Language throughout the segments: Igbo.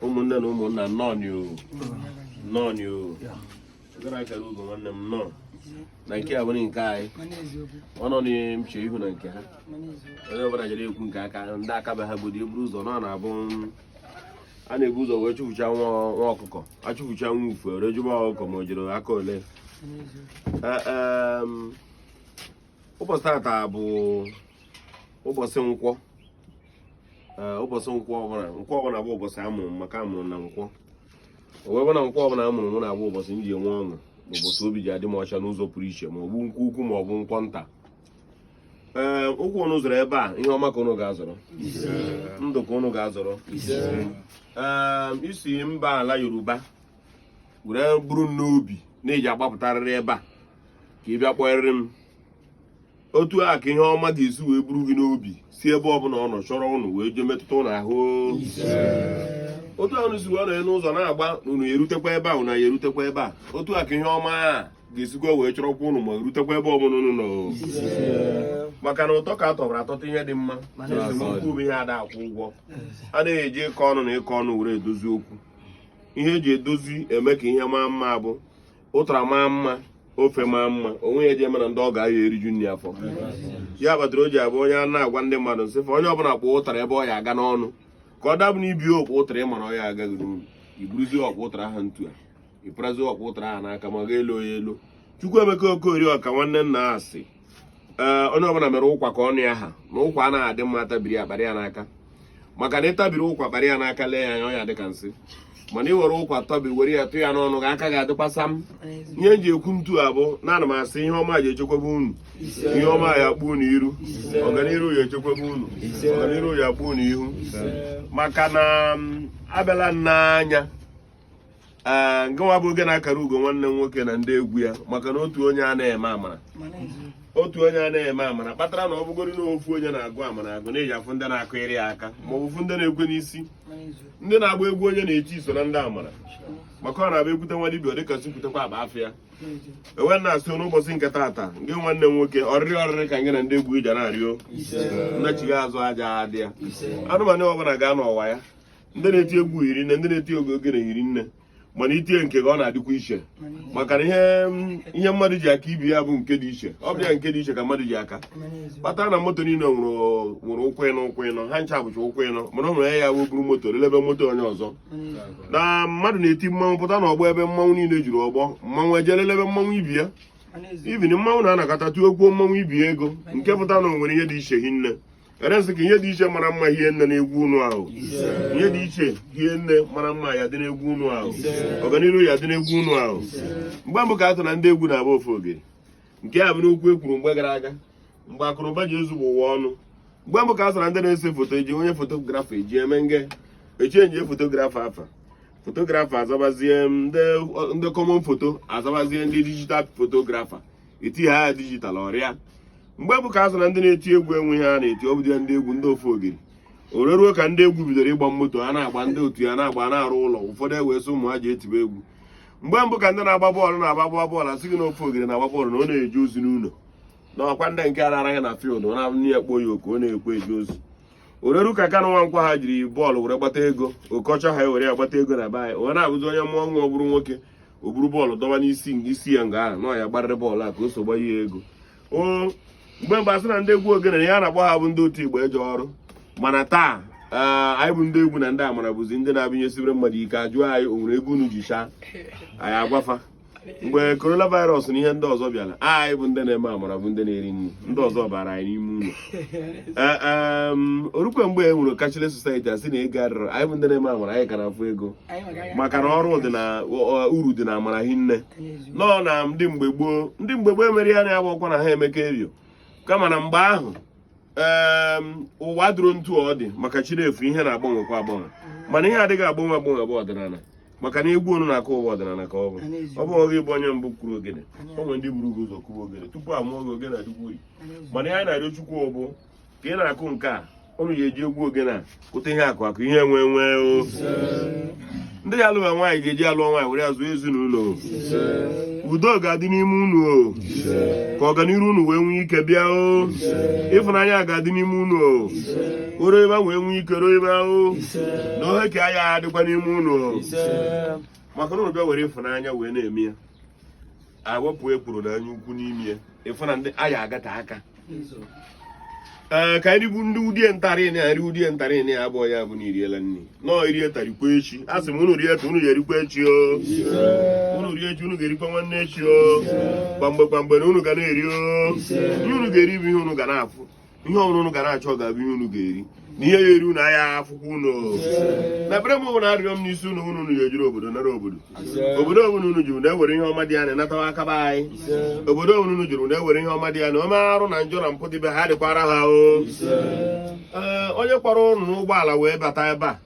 Ụmụnne na ụmụnna, nnọọ o, nnọọ o. Gara akara ugo, nwanne m, nnọọ na nke a bụrụ nke anyị. Ọ nọ n'mche ihu na nke ha. Onye ọbụla jere ekwu nke aka ndị aka be ha bodo eburu ụzọ nọ na-abụ a na-ebu ụzọ wee chụfucha nwa nwa ọkụkọ, achụfucha nwa ufu were jụba ọkụkọ ma o jere aka ole. Ụbọchị tata bụ ụbọchị nkwọ. Ụbọchị nkwọ ọbụla, nkwọ ọbụla bụ ụbọchị amụrụ m, maka amụrụ na nkwọ. O wee bụ na nkwọ ọbụla amụrụ m na-abụ ụbọchị m ji enwe ọṅụ na ụbọchị obi ji adị m ọcha n'ụzọ pụrụ iche, ma ọ bụ nkwọ ukwu ma ọ bụ nkwọ nta. Ee, ụkwụ unu zụrụ ebe a, ihe ọma ka unu ga-azọrọ, ndụ ka unu ga-azọrọ. Ee, isi mba ala Yoruba were buru m n'obi na-eji agbapụtarịrị ebe a ka ị bịa kpọrịrị m. Otu a ka ihe ọma ga-esi wee buru gị n'obi si ebe ọbụla ọ nọ chọrọ unu wee jee metụta ụnụ ahụ. Otu a unu si wee nọ n'ụzọ na-agba na unu erutekwa ebe a, unu ya erutekwa ebe a. Otu a ka ihe ọma a ga-esikwa wee chọrọkwa unu ma erutekwa ebe ọbụla unu nọ, maka na ụtọ ka a tọbara atọta ihe dị mma na esemokwu bụ ihe ada akwụ ụgwọ. A na-eji ịkọ ọnụ na ịkọ ọnụ were edozi okwu. Ihe eji edozi eme ka ihe maa mma bụ ụtara maa mma, ofe maa mma, onwe ya eji eme na ndị ọ ga-aya eriju nri afọ. Ya kpatara o ji abụ onye a na-agwa ndị mmadụ nsị fa, onye ọbụla kpụọ ụtara ebe ọ ya aga n'ọnụ, ka ọ dabụ na ibi okpu ụtara ị mara ọ ya agaghị n'uru, iburuzie ọkpụ ụtara ha ntu a, ịpụrazie ọkpụ ụtara ha n'aka ma ga elo ya elo. Chukwuemeka Okorie ọka nwanne nna asị, ee, onye ọbụla mere ụkwa ka ọnụ ya ha na ụkwa anaghị adị mma tabiri akparị ya n'aka, maka na ịtabiri ụkwa kparị ya n'aka, lee ya anya, ọ ya dị ka nsị. Mana ị were ụkwa tọbi were ya tụ ya n'ọnụ gị, aka ga-adịkwa sam. Ihe m ji ekwu ntu a bụ na ana m asị ihe ọma ji echekwaba unu, ihe ọma ya akpụ unu iru, ọganiru ya echekwaba unu, ọganiru ya akpụ unu ihu, maka na abịala n'anya. Ee, ngịnwa bụ oge na-akara ugo, nwanne m nwoke na ndị egwu ya, maka na otu onye a na-eme amara, otu onye a na-eme amara kpatara na ọ bụgoro na ofu onye na-agụ amara agụ na-eji afụ ndị na-akụghịrị ya aka, ma ọ bụ fụ ndị na-ekwe n'isi, ndị na-agba egwu onye na-eti so na ndị amara, maka ọ na-abịa ekwute nwa dibịa, ọ dịka si kwutekwa akpa afọ ya. Enwe na-asị n'ụbọchị nke taata, ngị nwanne m nwoke, ọrịrị ọrịrị ka ngị na ndị egwu ija na-arịọ nnachighị azụ aja adị ya. Anụmanụ ọbụla gaa n'ọwa ya, ndị na-eti egwu hiri nne, ndị na-eti oge ogene hiri nne, mana itinye nke gị ọ na-adịkwa iche, maka na ihe mmadụ ji aka ibi ya bụ nke dị iche. Ọ bụ ya nke dị iche ka mmadụ ji aka kpatara na moto niile nwere ụkwụ ịnọ, ụkwụ ịnọ ha ncha bụcha ụkwụ ịnọ, mana o nwere ya bụ buru moto lelebe moto onye ọzọ. Na mmadụ na-eti mmanwụ pụta n'ọgbọ ebe mmanwụ niile juru ọgbọ, mmanwụ eje lelebe mmanwụ ibi ya. Ibini mmanwụ na-anakọta tụọ mmanwụ ibi ego nke pụta na o nwere ihe dị iche hinne. Eresị ka ihe dị iche mara mma hie nne na-egwu unu ahụ, ihe dị iche hie nne mara mma ya dị n'egwu unu ahụ, ọganiru ya dị n'egwu unu ahụ. Mgbe mbụ ka a tụ na ndị egwu na-agba ofu ogiri, nke a bụ n'okwu e kwuru mgbe gara aga, mgbe akụnụba ji ezugbo ụwa ọnụ. Mgbe mbụ ka a sị na ndị na-ese foto eji onye photographer eji eme nge echenji photographer afa, photographer azabazie ndị common photo, azabazie ndị digital photographer, etinye ha digital ọrịa. Mgbe mbụ ka a sị na ndị na-eti egwu enweghị ha na-eti, ọ bụdị ndị egwu ndị ofu ogiri. O ruo ka ndị egwu bidoro ịgba moto, ha na-agba, ndị otu ya na-agba, na-arụ ụlọ, ụfọdụ ewee sị ụmụ ha ji etibe egwu. Mgbe mbụ ka ndị na-agba bọọlụ na-agba bọọlụ, asị gị na ofu ogiri na-agba bọọlụ, na ọ na-eje ozi n'ụlọ, na ọkwa ndị nke a na-araghị na field na nne ya kpọọ ya oku, ọ na-ekwe eje ozi. Oreru ka Kanụ Nwankwọ ha jiri bọọlụ were gbata ego, Okocha ha ewere ya gbata ego na be anyị, onye na-abụzi onye mụọ nwa, ọ bụrụ nwoke, o buru bọọlụ dọba n'isi isi ya nga ahụ na ọ ya gbarịrị bọọlụ a ka o so gbanye ego. O mgbe mgbe asị na ndị egwu ogene na ya na-akpọ ha bụ ndị otu Igbo eje ọrụ, mana taa anyị bụ ndị egwu na ndị amara bụzi ndị na-abịanyesibere mmadụ ike. Ajụọ anyị o nwere ego unu ji chaa anyị, agwafa. Mgbe coronavirus na ihe ndị ọzọ bịara, anyị bụ ndị na-eme amara bụ ndị na-eri nri, ndị ọzọ bara anyị n'ime ụlọ. Ee, orukwe mgbe e nwere cashless society, asị na ego adịrọ, anyị bụ ndị na-eme amara anyị ka na-afụ ego, maka na ọrụ dị na uru dị na amara hinne nọ na ndị mgbe gboo. Ndị mgbe gboo emere ya na-agba ọkwa na ha emeka erio, kama na mgbe ahụ ee, ụwa dụrụ ntu ọ dị, maka chinefu ihe na-agbanwekwa agbanwe, mana ihe adịghị agbanwe agbanwe bụ ọdịnala, maka na egwu onu na-akụ ụwa ọdịnala ka ọ bụ. Ọ bụ oge ịbụ onye mbụ kwuru ogene, o nwere ndị buru gị ụzọ kwuba ogene tupu a mụọ gị. Ogene adịkwa uri, mana ihe anyị na-arịọ Chukwu bụ ka ị na-akụ nke a, unu ga-eji egwu ogene a kụta ihe akụ akụ, ihe enwe enwe o. Ndị ya alụba nwaanyị ga-eji alụọ nwaanyị were ya zụọ ezinụlọ. Udo ga-adị n'ime unu o, ka ọganiru unu wee nwee ike bịa o. Ịfụnanya ga-adị n'ime unu o, oro ebe wee nwee ike ruo ebe ahụ na ohe ka ya adịkwa n'ime unu o, maka na unu bịa were ịfụnanya wee na-eme ya, awepụ ekworo na anya ukwu n'ime ya, ịfụ na ndị aya agata aka. Ee, ka anyị rigbu ndị udie ntarị na nri udie ntarị na abụọ ya bụ na iriela nri nọọ irie tarikwa echi. A sị m unu rie ka unu ga-erikwa echi o, unu rie echi unu ga-erikwa nwanne echi o, kwamgbe kwamgbe na unu ga na-eri o. Ihe unu ga-eri bụ ihe unu ga na-afụ, ihe ọbụla unu ga na-achọ ga-abụ ihe unu ga-eri, na ihe ya eri unu anya afụkwa unu. Na ebere m bụ na arịrịọ m n'isi unu, unu ga-ejuru obodo nara obodo, obodo ọbụla unu juru na-ewere ihe ọma dị ya na-enatawa akaba anyị, obodo ọbụla unu juru na-ewere ihe ọma dị ya na ome arụ na njọ na mpụ dịbe ha dịkwara ha o. Ee, onye kwara ụnụ n'ụgbọala wee bata ebe a,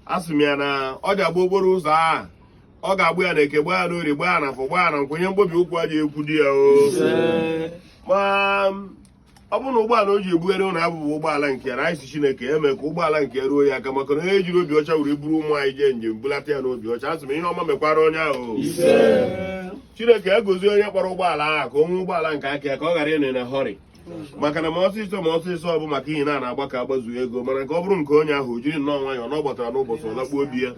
a sị m ya na ọ ga-agba okporo ụzọ a, ọ ga-agba ya na eke, gbaa ya n'orie, gbaa ya na afọ, gbaa ya na nkwụ, ihe mgbobi ụkwụ aja ekwu di ya o. Ma ọ bụrụ na ụgbọala o ji ebugharị ụlọ abụghị ụgbọala nke ya, na anyị si Chineke eme ka ụgbọala nke ya ruo ya aka, maka na onye jiri obi ọcha were buru ụmụ anyị jee njem bulata ya n'obi ọcha, a sị m ihe ọma mekwara onye ahụ. Chineke egozie onye kpọrọ ụgbọala ahụ ka o nwee ụgbọala nke aka ya, ka ọ ghara ịnọ na họrị, maka na ma ọsịsọ ma ọsịsọ ọ bụ maka ihe na na-agba ka agbazuo ego, mana nke ọ bụrụ nke onye ahụ o jiri nnọọ nwayọọ na ọ gbatara n'ụbọchị ọ lakpuo obi ya.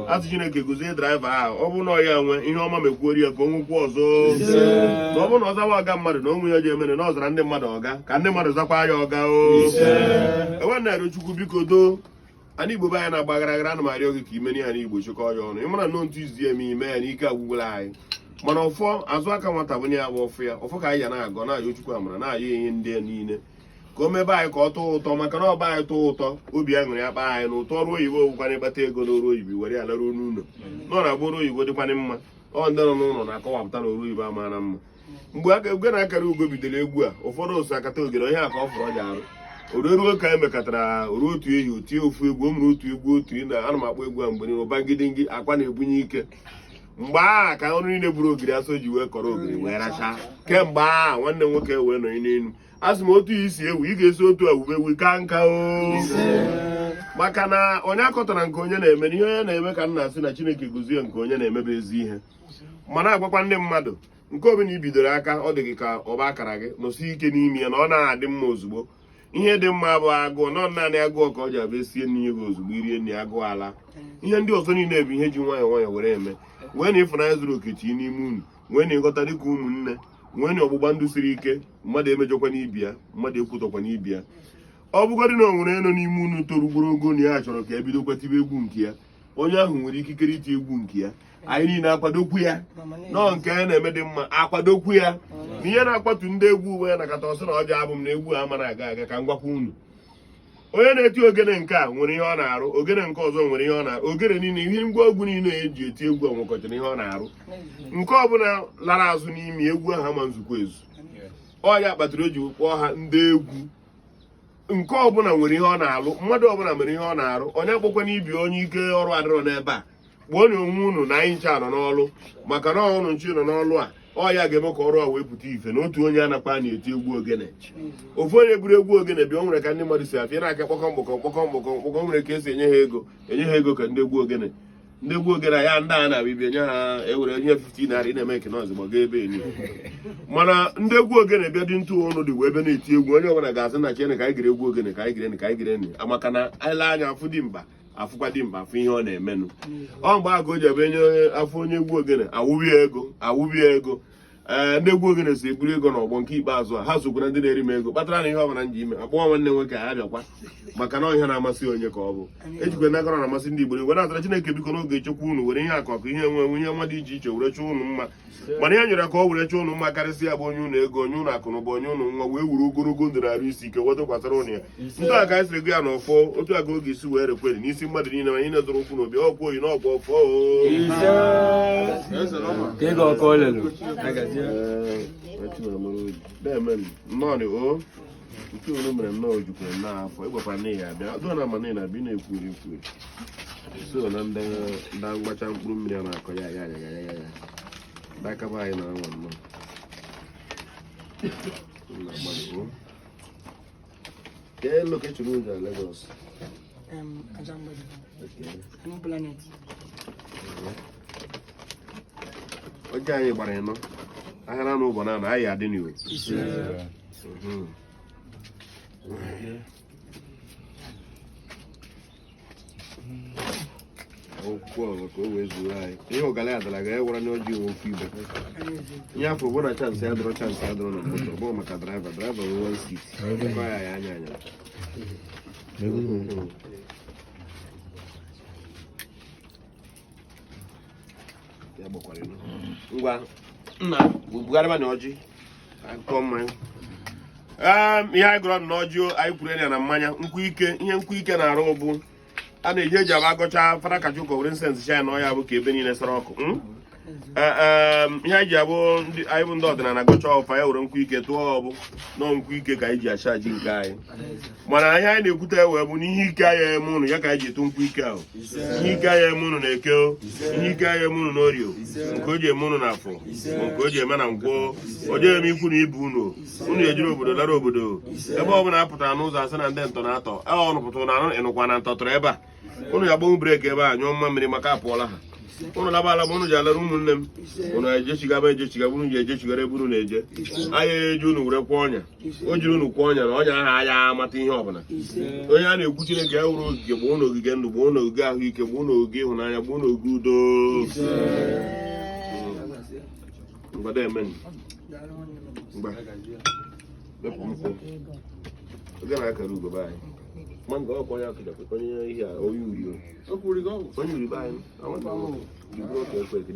A sị Chineke gozie driver ahụ, ọ bụrụ na ọ ya nwee ihe ọma mekwuori ya ka o nwekwa ọzọ, na ọ bụrụ na ọ zawa ọga mmadụ na onwe ya ji emere na ọ zara ndị mmadụ ọga, ka ndị mmadụ zakwa ya ọga o. Enwe na-arịọ Chukwu, biko doo ana Igbo be anyị na-agba gara gara, ana m arịọ gị ka imeri ya n'Igbo chịkọọ ya ọnụ. Ịmara na ntu izi eme ime ya n'ike agwụgwụla anyị, mana ọfọ azụ aka nwata bụ ya bụ ọfụ ya, ọfọ ka anyị ya na-agọ, na-ayọ Chukwu amara, na-ayọ ihe ndị a niile ka o mebe anyị ka ọ tọọ ụtọ, maka na ọba anyị tọọ ụtọ, obi aṅụrị akpa anyị na ụtọ ọrụ oyibo bụkwana ịkpata ego n'ọrụ oyibo were ya laruo n'ụlọ nọ na-agba ọrụ oyibo dịkwana mma. Ọ ndị nọ n'ụlọ na-akọwapụta na ọrụ oyibo amara mma. Mgbe aka ugo na akara ugo bidoro egwu a, ụfọdụ osu akata ogere onye a ka ọ fụrụ ọ ji arụ oruo ruo ka emekọtara oruo otu ehi otie ofu egwu, o mere otu egwu otu na ana m akpọ egwu a mgbe niile ụba ngidingi akwa na-ebunye ike. Mgbe a ka ọrụ niile buru ogiri asọ ji wee kọrọ ogiri wee rachaa kemgbe a nwanne m nwoke wee nọ n'elu. A sị m otu isi ewu ị ga-esi otu ewube ewu ka nka o, maka na onye akọtara nke onye na-eme na ihe onye na-eme ka m na-asị na Chineke gozie nke onye na-emebe ezi ihe, mana agwakwa ndị mmadụ nke ọbụla i bidoro aka ọ dị gị ka ọba akara gị nọsie ike n'ime ya na ọ na-adị mma ozugbo. Ihe dị mma bụ agụụ nọ naanị agụụ ka ọ ji abịa sie nri gị ozugbo irie nri agụụ ala. Ihe ndị ọzọ niile bụ ihe ji nwayọọ nwayọọ were eme. Nwee na ịfụnanya zuru oke tinye n'ime unu, nwee na ịghọta dịka ụmụnne, nwee na ọgbụgba ndụ siri ike, mmadụ emejọkwa n'ibi ya, mmadụ ekwutọkwa n'ibi ya. Ọ bụgodị na o nwere nọ n'ime unu torugboro ogo na ya chọrọ ka ebidokwa tibe egwu nke ya, onye ahụ nwere ikikere iti egwu nke ya, anyị niile akwadokwu ya nọọ nke ya na-eme dị mma, akwadokwu ya na ihe na-akwatu ndị egwu uwe ya nakọta ọsọ na ọjọọ abụ m na egwu a ama na-aga aga. Ka m gwakwa unu, onye na-eti ogene nke a nwere ihe ọ na-arụ, ogene nke ọzọ nwere ihe ọ na-arụ, ogene niile ihe ngwa egwu niile eji eti egwu a nwekọtara ihe ọ na-arụ. Nke ọbụla lara azụ n'ime egwu ahụ ama nzukọ ezu ọ ya kpatara o ji kpọọ ha ndị egwu. Nke ọbụla nwere ihe ọ na-alụ, mmadụ ọbụla nwere ihe ọ na-arụ. Onye akpọkwa n'ibi onye ike ọrụ adịrọ n'ebe a, kpọọ na onwe unu na anyị nche nọ n'ọlụ, maka na ọnụ nche nọ n'ọlụ a, ọ ya ga-eme ka ọrụ a wee pụta ife. Na otu onye anakwa na-eti egwu ogene, ofu onye buru egwu ogene bịa, o nwere ka ndị mmadụ si afịa na-aka kpọkọ mkpọkọ mkpọkọ mkpọkọ mkpọkọ, nwere ka esi enye ha ego, enye ha ego ka ndị egwu ogene, ndị egwu ogene ya ndị a na-abịa enye ha ewere nye 15 naira ị na-eme nke nọọsụ gbaga ebe enyi. Mana ndị egwu ogene bịa dị ntụ ụnụ dị wee ebe na-eti egwu, onye ọbụla ga-asị na Chineke ka anyị gere egwu ogene, ka anyị gere, ka anyị gere, maka na ele anya afụ dị mkpa, afụkwa dị mkpa, afụ ihe ọ na-emenụ. Ọ mgbe ahụ ka o ji ebe nye afọ onye egwu ogene awụbi ego, awụbi ego. Ee, ndị egwu ogene si eburu ego n'ọgbọ nke ikpeazụ a, ha sokwa na ndị na-eri m ego, kpatara na ihe ọbụla m ji ime akpọọ nwanne nwoke a bịakwa, maka na ihe na-amasị onye ka ọ bụ ejikwa nakọrọ na-amasị ndị Igbo. Were natara Chineke biko n'oge echekwa unu, were ihe akụ akụ, ihe enwe enwe, ihe nwa dị iche iche were chọọ unu mma, mana ihe nyere ka ọ were chọọ unu mma karịsịa bụ onye unu ego, onye unu akụ na ụba, onye unu nwa, wee wuru ogologo ndụ na arụ isi ike wetakwasara unu ya. Ntụ a ka anyị siri gụ ya n'ọfọ, otu a ka ọ ga-esi wee rekweri n'isi mmadụ niile ma anyị na-ezoro ụkwụ n'obi ọkwa oyi n'ọkwa ọfọ. Ka ego ọkọ lelu. Nnọọ o nke unu mere nnọọ jukwere nnọọ afọ ịgwakwara na ya abịa ọdụ na ama na abịa na-ekwuri ekwuri so na ndị mgbacha mkpụrụ mmiri a na-akọ ya ya ya ya ya ya ndị akaba anyị na-anwa nnọọ nna mmadụ o Kee location unu na Lagos? Ajambadi. New Planet. Ọjọọ anyị gbara ịnọ. Ahịa na ụbọ na anyị adị n'iwu. Okwu ọzọ ka o wee zuo anyị ihe ọgala ya dara ga ewere n'oji ofu ibe ihe afọ bụ na chansị ya dọrọ chansị ya dọrọ na moto ọ bụrụ maka draiva draiva wee one seat kọ ya ya anya anya. Ya gbakwara inu. Ngwa nna bugharịba na ọjị akụkọ mmanya. Ihe anyị gụrụ n'ọjị anyị kwuru ya na mmanya nkwụ ike ihe nkwụ ike na-arụ bụ a na-eji eji aba agọcha fara kacha ụka were nsensị cha ya na ọya bụ ka ebe niile sara ọkụ. Ihe anyị ji abụ ndị anyị bụ ndị ọdịnala gọcha ọfa ya were nkwụ ike tụọ ọbụ nọọ nkwụ ike ka anyị ji acha ji nke anyị mana ihe anyị na-ekwute wee bụ na ihe ike anyị eme ụnụ ya ka anyị ji etu nkwụ ike ahụ ihe ike anyị eme ụnụ na-eke o ihe ike anyị eme ụnụ na orio nke o ji eme ụnụ na afọ nke o ji eme na nkwọ o ji eme ikwu na ibu ụnụ unu ejiri obodo lara obodo ebe ọ bụla a pụtara n'ụzọ asị na ndị ntọ na-atọ e ọnụ pụtara na anụ ịnụkwa na ntọ tọrọ ebe a ụnụ ya gbanwu breki ebe a nyụọ mma mmiri maka apụọla ha ụnụ laba alaba ụnụ ji alara ụmụnne m ụnụ ejechigaba ejechigaba ụnụ ji ejechigara ebe ụnụ na-eje anya eji ụnụ were kwa ọnya o jiri ụnụ kwa ọnya na ọnya ahụ anya amata ihe ọbụla onye a na-ekwu Chineke ya wuru ogige gbaa ụnụ ogige ndụ gbaa ụnụ ogige ahụike gbaa ụnụ ogige ịhụnanya gbaa ụnụ ogige udo. Mgbada emen. Daalụ nwanne m. Mgba wepụ nkwụ oge na-akara ugo be anyị ma nga ọkwa onye akụjakwa onye ihe a onye uri o. Onye uri be anyị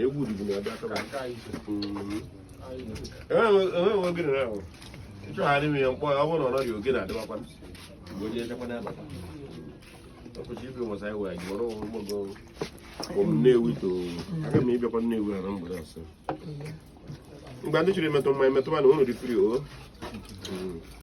egwu uri bụ na-abịa aka enweghị ogene na ahụ ịchọgharị m ya mkpọ ọ bụrụ na ọ nọghị ogene adịbakwa mgbe onye echekwa na-abata ọkụchi ibi ụbọchị anyị were jụọrọ mgbago m Nnewi to aga m ịbịakwa Nnewi ha na mgbede ọsọ mgbe ndị chọrọ imetụ mmanya metụba na ụnụ dị free o.